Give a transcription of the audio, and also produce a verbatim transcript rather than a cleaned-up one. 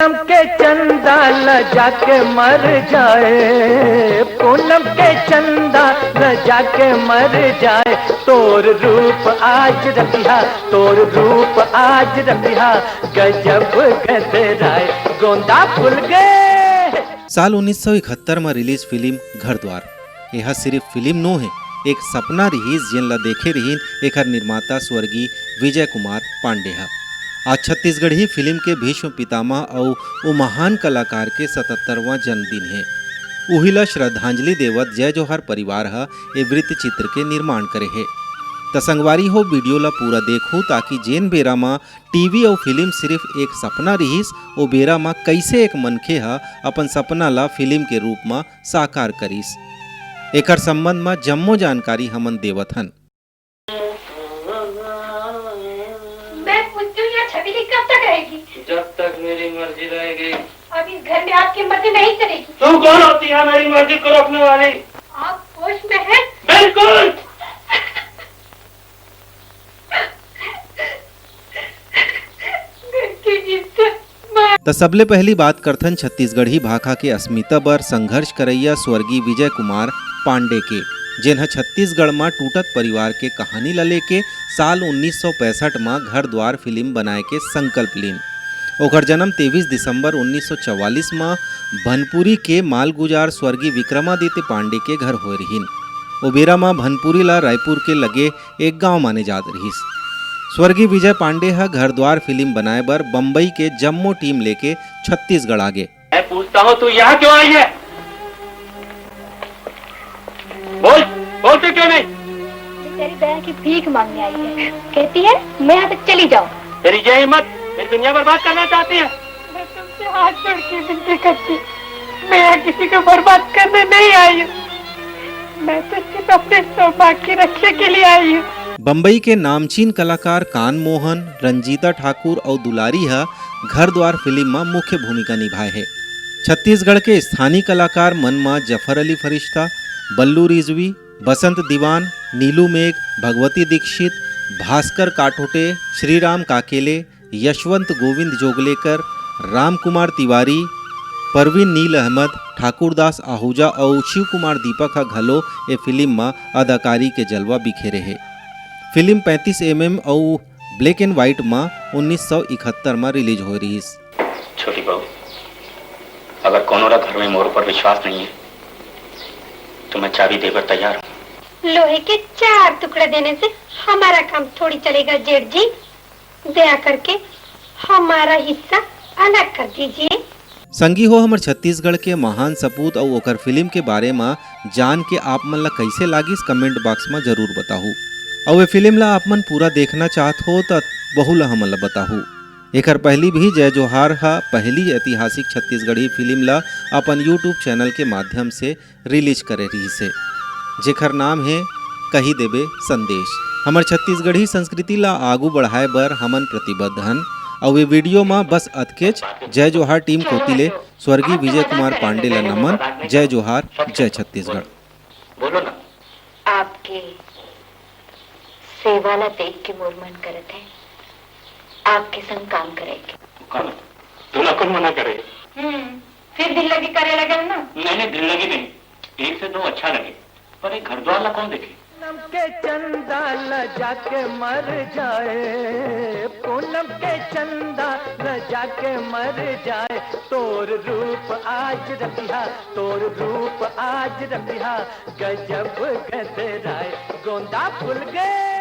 पूनम के चंदा ल जाके मर जाए, पूनम के चंदा ल जाके मर जाए, तोर रूप आज रतिहा, तोर रूप आज रतिहा, गजब गदराए, गोंदा फूल गे। साल उन्नीस सौ इकहत्तर म रिलीज फिल्म घर द्वार। एहा सिर्फ फिल्म नो हे, एक सपना रिहिस, जेन ला देखे रिहिन एखर निर्माता स्वर्गीय विजय कुमार पांडे ह। आज छत्तीसगढ़ी फिल्म के भीष्म पितामह अउ ओ महान कलाकार के सतहत्तरवां जन्मदिन हे। उही ला श्रद्धांजलि देवत जय जोहार परिवार ह ए वृत्त चित्र के निर्माण करे हे। त संगवारी हो, वीडियो ला पूरा देखहू, ताकि जेन बेरा म टीवी अउ फिल्म सिर्फ एक सपना रिहिस, ओ बेरा म कइसे एक मनखे ह अपन सपना ला फिल्म के रूप म साकार करिस। एकर संबंध म जम्मो जानकारी हमन देवत हन। मैं पूछती हूँ, यह छबीली कब तक रहेगी? जब तक मेरी मर्जी रहेगी। अब इस घर में आपकी मर्जी नहीं चलेगी। तू कौन होती है मेरी मर्जी को रोकने वाली? आप होश में हैं? बिल्कुल। घर की इज्जत। त सबले पहली बात करथन छत्तीसगढ़ी भाखा के अस्मिता बर संघर्ष करइया स्वर्गीय विजय कुमार पांडे के, जेन ह छत्तीसगढ़ म टूटत परिवार के कहानी ल लेके साल उन्नीस सौ पैंसठ म घर द्वार फिल्म बनाए के संकल्प लीन। ओकर जन्म तेईस दिसंबर उन्नीस सौ चवालीस म भनपुरी के मालगुजार स्वर्गीय विक्रमादित्य पांडे के घर होए रिहिन। ओ बेरा म भनपुरी ल रायपुर के लगे एक गांव माने जात रिहिस। स्वर्गीय विजय पांडे ह घर द्वार फिल्म बनाए बर बम्बई के जम्मो टीम लेके छत्तीसगढ़ आ गे। मैं पूछता हूँ, तू यहाँ क्यों आई है? बोल, बोलती क्यों नहीं? मैं तेरी दया की भीख मांगने आई है। कहती है, मैं यहाँ से चली जाऊँ। तेरी ये हिम्मत, मेरी दुनिया बर्बाद करना चाहती है? मैं तुमसे हाथ जोड़ के विनती करती, मैं यहाँ किसी को बर्बाद करने नहीं आई हूँ। मैं तो सिर्फ अपने सौभाग्य की रक्षा के लिए आई हूँ। बम्बई के नामचीन कलाकार कान मोहन, रंजीता ठाकुर अउ दुलारी ह घर द्वार फिल्म म मुख्य भूमिका निभाए हे। छत्तीसगढ़ के स्थानीय कलाकार मन म जफर अली फरिश्ता, बल्लू रिजवी, बसंत दीवान, नीलू मेघ, भगवती दीक्षित, भास्कर काटोटे, श्रीराम काकेले, यशवंत गोविंद जोगलेकर, रामकुमार तिवारी, परवीन नील अहमद, ठाकुरदास आहूजा अउ शिव कुमार दीपक ह घलो ए फिल्म म अदाकारी के जलवा बिखेरे हे। फिल्म पैंतीस एमएम अउ ब्लैक एंड व्हाइट म उन्नीस सौ इकहत्तर म रिलीज होए रिहिस। छोटी बहू, अगर कोनो ला घर में मोर ऊपर विश्वास नहीं है, तो मैं चाबी देकर तैयार हूँ। लोहे के चार टुकड़ा देने से हमारा काम थोड़ी चलेगा जेठ जी। दया करके हमारा हिस्सा अलग कर दीजिए। संगी हो, हमर छत्तीसगढ़ के महान सपूत अउ ओकर फिल्म के बारे म जान के आप मन ला कइसे लागिस, कमेंट बॉक्स म जरूर बताहू। अउ ए फिल्म ला आप मन पूरा देखना चाहत हो, त वहू ला हमन ला बताहू। एकर पहली भी जय जोहार ह पहली ऐतिहासिक छत्तीसगढ़ी फिल्म ला अपन YouTube चैनल के माध्यम से रिलीज करे रिहिस हे, जेकर नाम हे कही देबे संदेश। हमर छत्तीसगढ़ी संस्कृति ला आगू बढ़ाए बर हमन प्रतिबद्ध हन। अउ ए वीडियो म बस अतकेच, जय जोहार टीम कोति ले स्वर्गीय विजय कुमार पांडे ला नमन। जय जोहार, जय छत्तीसगढ़। बोलो ना। आपके सेवा ला देख के मोर मन करत हे आपके संग काम करे के। तू काला, तू ला कोन मना करे? हम्म, फिर दिल लगी करे लगे ना? नहीं, नहीं, दिल लगी नहीं। एक से दो अच्छा लगे, पर एक घर द्वार ला कौन देखे? पूनम के चंदा ल जाके मर जाए, पूनम के चंदा ल जाके मर जाए, तोर रूप आज रतिहा, तोर रूप आज रतिहा, गजब गदराए, गोंदा फूल गे।